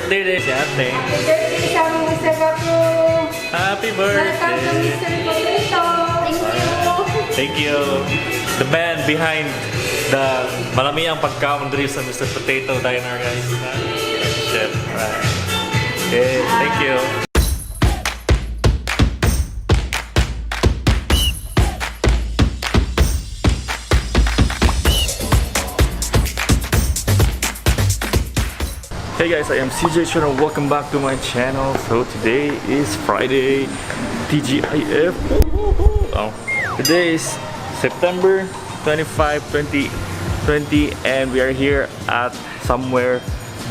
Birthday day si ate. Happy birthday sa among Mr. Kaku. Happy Welcome to birthday. Mr. Potato. Thank you. Thank you. The man behind the malami ang pagkaon diri sa Mr. Potato Diner, guys. Chef. Right. Okay, thank you. Hey guys, I am CJ Chun and welcome back to my channel. So today is Friday, TGIF. Oh, today is September 25, 2020, and we are here at somewhere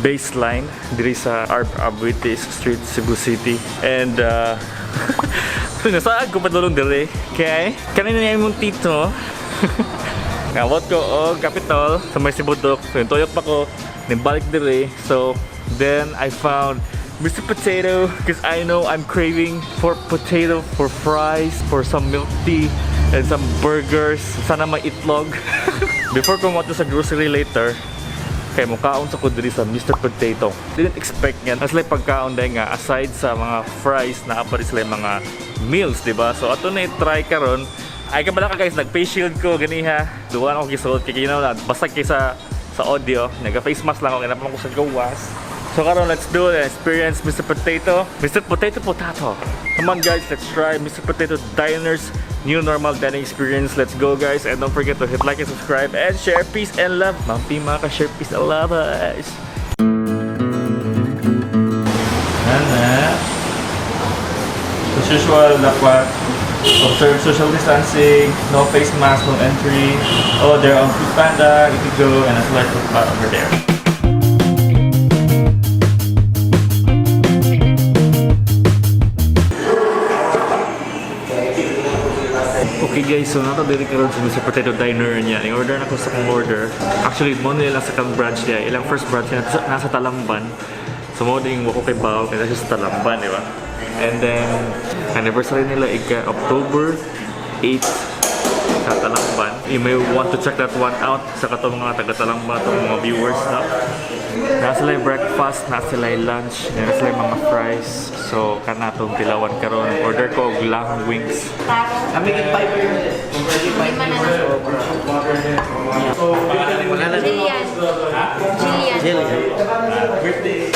Baseline, diri sa Arb Abuites Street, Cebu City. And nasaag ko padulong diri. Okay? Kanina niya imong tito. Ngawat ko og Capitol sa may Sibudok. So, yung tuyok pa ko, nibalik dire. So, then I found Mr. Potato because I know I'm craving for potato, for fries, for some milk tea, and some burgers. Sana may itlog. Before ko mo sa grocery later, kay mukaon sa ko diri sa Mr. Potato. Didn't expect nga. Nas like pagkaon dahil nga aside sa mga fries na pa rin sila yung mga meals, di ba? So ato na i-try karon. Ay kabala ka guys, nag face shield ko ganiha. Duwa na ako gisuot kay kinaw na basag kay sa audio. Naga face mask lang ako kinapang ko sa gawas. So karon let's do it. Experience Mr. Potato. Mr. Potato Potato. Come on guys, let's try Mr. Potato Diner's new normal dining experience. Let's go guys, and don't forget to hit like and subscribe and share peace and love. Mampi mga ka-share peace and love guys. Nana. As usual, dapat observe social distancing, no face mask, no entry. Oh, they're on Food Panda, Itigo, and as well as Food Panda over there. Okay guys, so nato diri karon sa Mr. Potato Diner niya. I-order na ko sa kong order. Actually, mo nila sa kang branch niya. Ilang first branch niya nasa Talamban. So mo ding wako kay Bao kay nasa sa Talamban, di ba? And then anniversary nila ika October 8 sa Talamban. You may want to check that one out sa katong mga taga Talamban atong mga viewers na. Nasa sila yung breakfast, nasa sila yung lunch, nasa sila yung mga fries. So kanatong tilawan karon. Order ko og lahong wings. Kami get 5 years. Lima na lang. Jillian. Jillian. Birthday.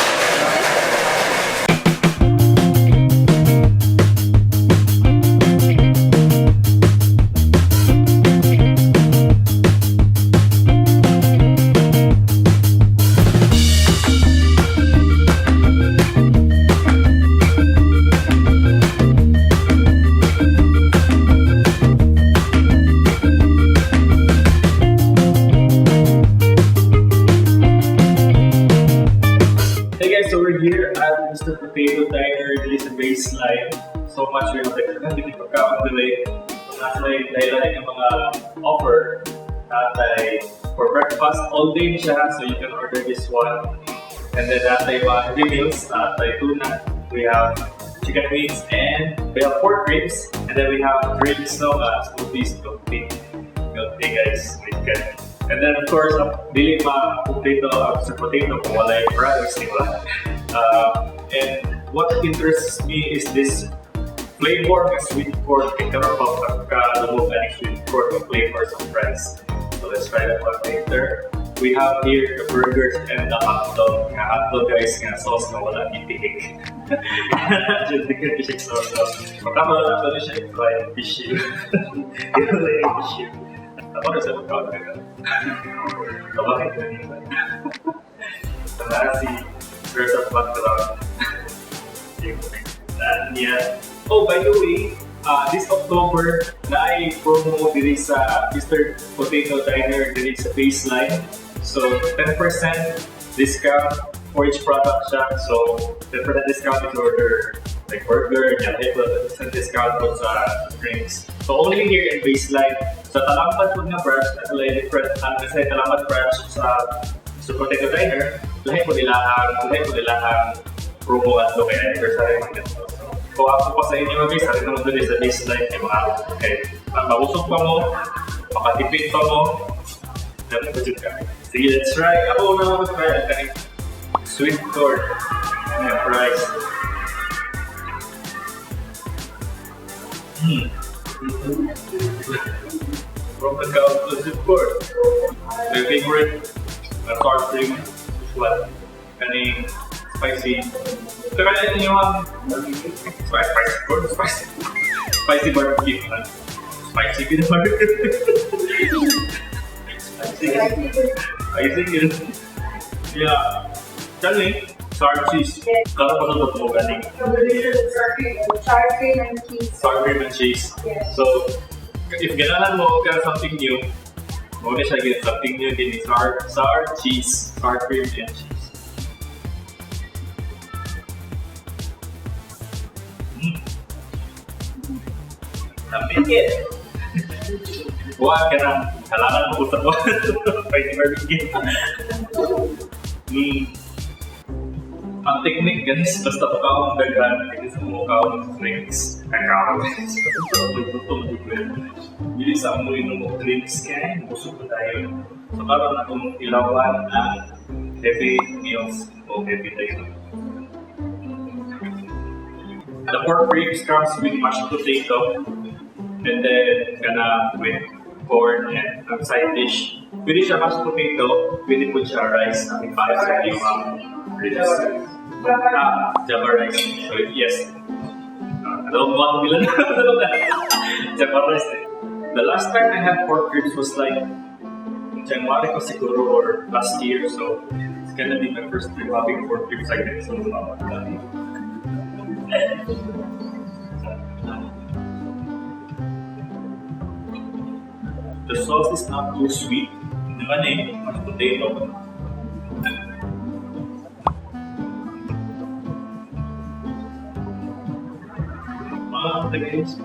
Hey guys, so we're here at Mr. Potato Diner, dili sa Baseline. So much yung hindi pagkaon dili. Nasa dahil yung mga offer natay for breakfast all day ni siya, so you can order this one. And then natay mga heavy meals, natay tuna, we have chicken wings, and we have pork ribs, and then we have drinks no, smoothies, milk tea. Milk tea guys, wait ka. And then of course, ang dili ma potato, ang sa potato kung wala yung fries, di ba? And what interests me is this flavor ng sweet corn. Kaya karon pa pagkalubog ang sweet corn ng flavor sa fries. So let's try that one later. We have here the burgers and the hot dog. Nga hot dog guys, nga sauce nga wala itihik. Just the good fish sauce. So, makakawala ko na siya try issue. Yun lang yung issue. Ako na sa pagkaon ka. Bakit ganun? Wala si girls at background. Niya. Oh, by the way, this October na ay promo diri sa Mr. Potato Diner diri sa Baseline. So, 10% discount for each product siya. So, 10% discount if you order like burger, niya, 10% discount po sa drinks. So, only here in Baseline. Sa Talamban po na branch, nasa different, nasa Talamban branch sa Mr. Potato Diner, lahi po nila ang promo at kay anniversary mga ganito. So, kung ako pa sa inyo mga guys, sabi naman doon sa baseline yung mga okay, mausok pa mo, makatipid pa mo, dapat pa dyan ka. Sige, let's try. Ako una mo try ang kaning Sweet corn. Yeah, rice. From the cow to sweet corn. My favorite, sour cream, usual. Kaning spicy. Pero ano yung spicy, spicy corn, spicy. Spicy barbecue. Spicy good barbecue. Spicy. Spicy good. Yeah. Kani, sour cheese. Kala ko sa totoo galing. Sour cream and cheese. Sour cream and cheese. Yes. So, if ganahan mo ka something new, mo na siya get something new din sour cheese, sour cream and cheese. Lamig. Wa ka nang halangan mo usap mo. Spicy barbecue. Ang technique guys, basta pagkaon daghan, kaya sa mga kaon drinks, kakaon. Dili sa mo inom og drinks kay busog ko tayo. So karon akong ilawan ang heavy meals o heavy tayo. The pork ribs comes with mashed potato and then kana with corn and ang side dish. Pwede siya mashed potato, pwede po siya rice, ang iba sa yung ribs. Ah, Java rice. So, yes. Alam mo ano bilang? Java rice eh. The last time I had pork ribs was like January ko siguro or last year. So, it's gonna be my first time having pork ribs again. So, the sauce is not too sweet. Naman eh, mashed potato. Mga guys,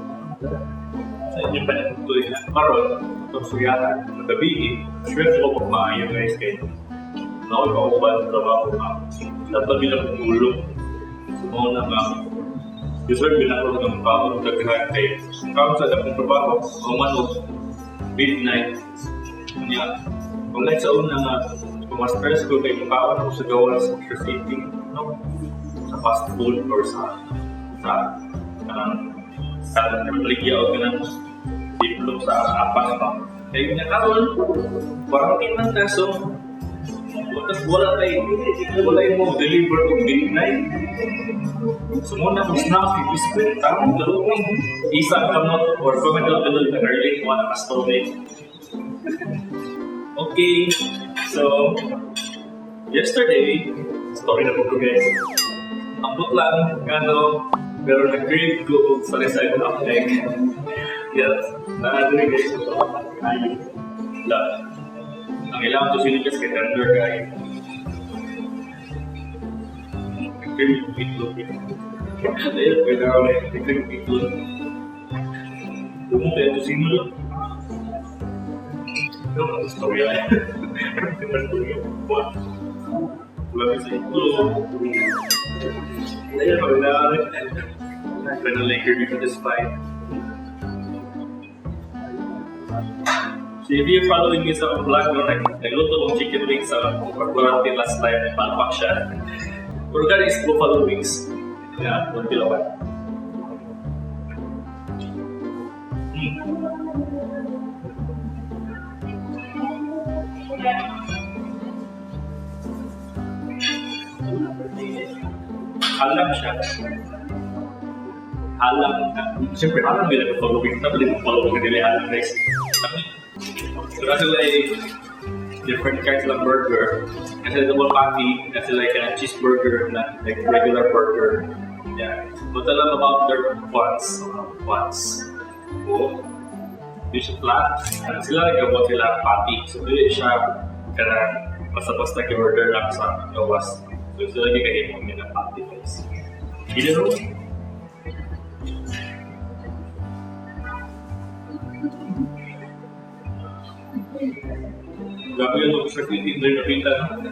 sa inyong panatuloy na karon, itong suyahan, magabi eh, stress ko pag maayo guys kay nakoy kauban sa trabaho ka. Dapat bilang tulong. So, na nga, deserve yun ako ng kaon daghan kay kaon sa akong trabaho, human og midnight. Nya, unlike sa una nga, kung ma-stress ko kay makaon ako sa gawas stress eating, no? Sa fast food or sa kanang sa baligya o kanang itlog sa apas pa. Kaya nga karon, quarantine man ta, so tapos wala tayo, wala yung mo deliver og midnight. So muna mo snack, biscuit, tamang dalawang isang kamot or comment down below na early mo na story. Okay, so yesterday, story na po ko guys. Ambot lang, ano, pero nag-crave ko og sunny side up egg. Yes, na-agree guys. So, ay, la. Ang ilang to sino guys kay tender guy. Nag-crave yung itlog. Ayun, pwede ako na nag-crave yung itlog. Pumunta yung sino lang. Pero ang story ay. Story. Wala sa itlog. Ayun, pag na Finally, here we this fight. So if you're following me sa vlog, no, nagluto kong chicken wings sa quarantine last time, palpak siya. Pero gani is buffalo wings. Yeah, kunti lang. Alam siya. Alam, siyempre alam nila buffalo wings. Tapos di buffalo wings nila alam guys. So kasi like different kinds of burger. Kasi double patty, kasi like a cheeseburger na like regular burger. Yeah. But I love about their buns. Buns. Oh. Di siya flat. Ano sila nagabot sila patty. So dili siya kanang basta-basta ki-order lang sa gawas. So sila gigahimo nila patty guys. Gila. Grabe yun, stress eating din nakita, no?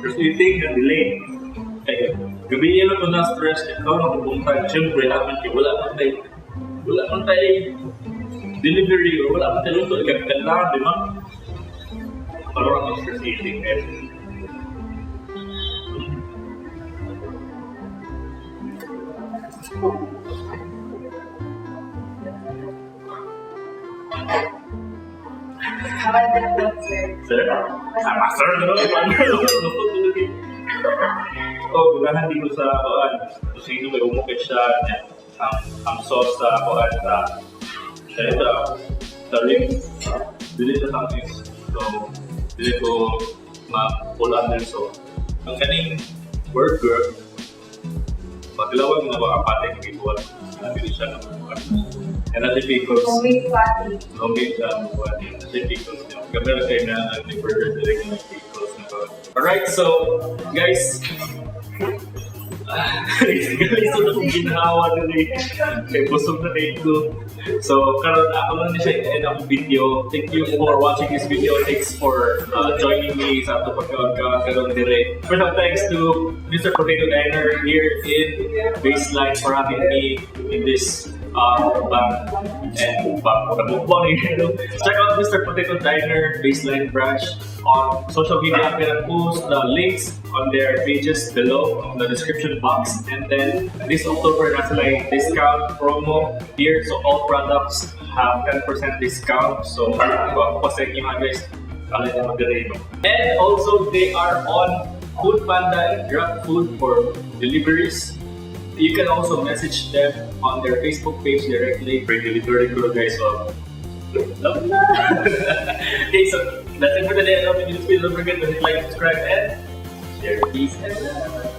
Stress eating and delay. Kaya, gabi yun ako na stress, ikaw na pupunta, siyempre, naman kayo, wala man tayo delivery or wala man tayo luto, ikagkanda, di ba? Parang ako stress eating, eh. Sir. Sir? Ah, sir, no? Oh, ganahan din ko sa kuan. Tocino kay umok kay siya. Ang sauce sa kuan sa ribs. Dili siya tamis. So, dili ko ma-pull under. So, ang kaning burger, paglawan mo na ba ang patay ng ikuan? Dili siya na kuan. And that's pickles. Homemade patty. Homemade siya ang kuan. Kasi pickles niya. Gamera kayo na ang burger dili ng pickles na kuan. Alright, so guys, guys, na akong ginhawa dili. Kay busog na kayo ko. So, karon ako lang ni siya i-end akong video. Thank you for watching this video. Thanks for joining me sa ato pagkaon karon dire. Special thanks to Mr. Potato Diner here in Baseline for having me in this mukbang and mukbang. Mukbang eh. Check out Mr. Potato Diner Baseline branch on social media. I'm gonna post the links on their pages below on the description box. And then this October, nasa like discount promo here. So all products have 10% discount. So ako pa sa inyo mga guys, kala nyo mag-delay, no? And also, they are on Food Panda and Grab Food for deliveries. You can also message them on their Facebook page directly for delivery ko, guys. So, love na! Okay, so that's it for today. I hope you did. Don't forget to hit like, subscribe, and share. Peace and love.